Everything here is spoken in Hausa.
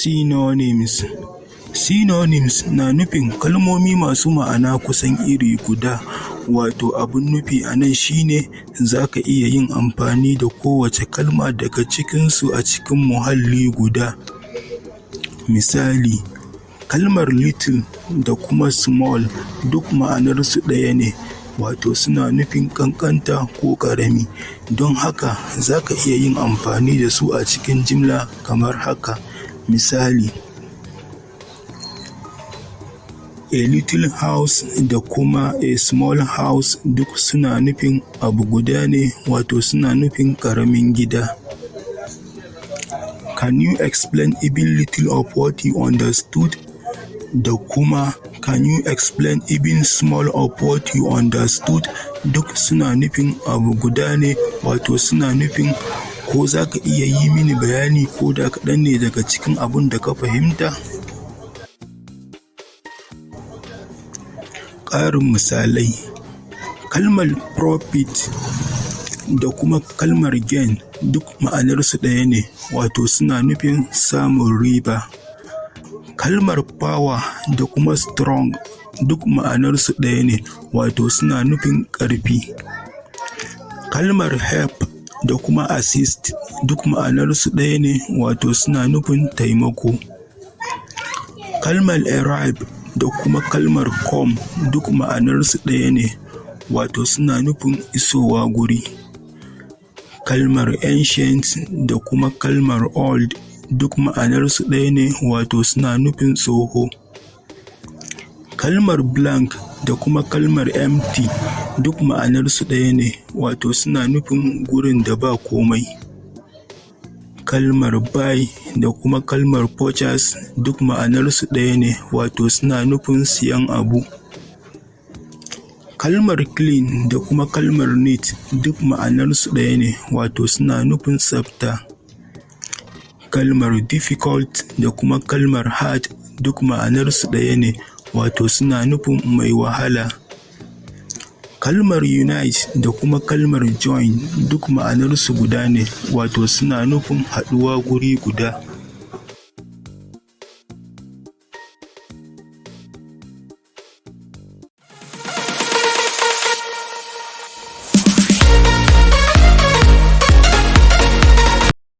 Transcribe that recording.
Synonyms. Synonyms na nufin kalmomi masu ma'ana kusan iri guda, wato abun nufi a nan shi ne za ka iya yin amfani da kowace kalma daga cikinsu a cikin muhalli guda. Misali, kalmar "little" da kuma "small" duk ma'anarsu ɗaya ne, wato suna nufin ƙanƙanta ko ƙarami, don haka za ka iya yin amfani da su a cikin jimla kamar haka. Misali, "A little house" da kuma "a small house" duk suna nufin abu guda ne, wato suna nufin ƙaramin gida. "Can you explain even little of what you understood?" da kuma "Can you explain even small of what you understood?" duk suna nufin abu guda ne, wato suna nufin ko za ka iya yi mini bayani ko da kaɗan ne daga cikin abun da ka fahimta? Ƙarin misalai: kalmar "profit" da kuma kalmar "gain" duk ma'anarsu ɗaya ne, wato suna nufin samun riba. Kalmar "power" da kuma "strong" duk ma'anarsu ɗaya ne, wato suna nufin ƙarfi. Kalmar "help" da kuma "assist" duk ma'anarsu ɗaya ne, wato suna nufin taimako. Kalmar "arrive" da kuma kalmar "come" duk ma'anarsu ɗaya ne, wato suna nufin isowa guri. Kalmar "ancient" da kuma kalmar "old" duk ma'anarsu ɗaya ne, wato suna nufin tsoho. Kalmar "blank" da kuma kalmar "empty" duk ma'anarsu ɗaya ne, wato suna nufin gurin da ba komai. Kalmar "buy" da kuma kalmar "purchase" duk ma'anarsu ɗaya ne, wato suna nufin siyan abu. Kalmar "clean" da kuma kalmar "neat" duk ma'anarsu ɗaya ne, wato suna nufin tsafta. Kalmar "difficult" da kuma kalmar "hard" duk ma'anarsu ɗaya ne, wato suna nufin mai wahala. Kalmar "unite" da kuma kalmar "join" duk ma'anarsu guda ne, wato suna nufin haɗuwa guri guda.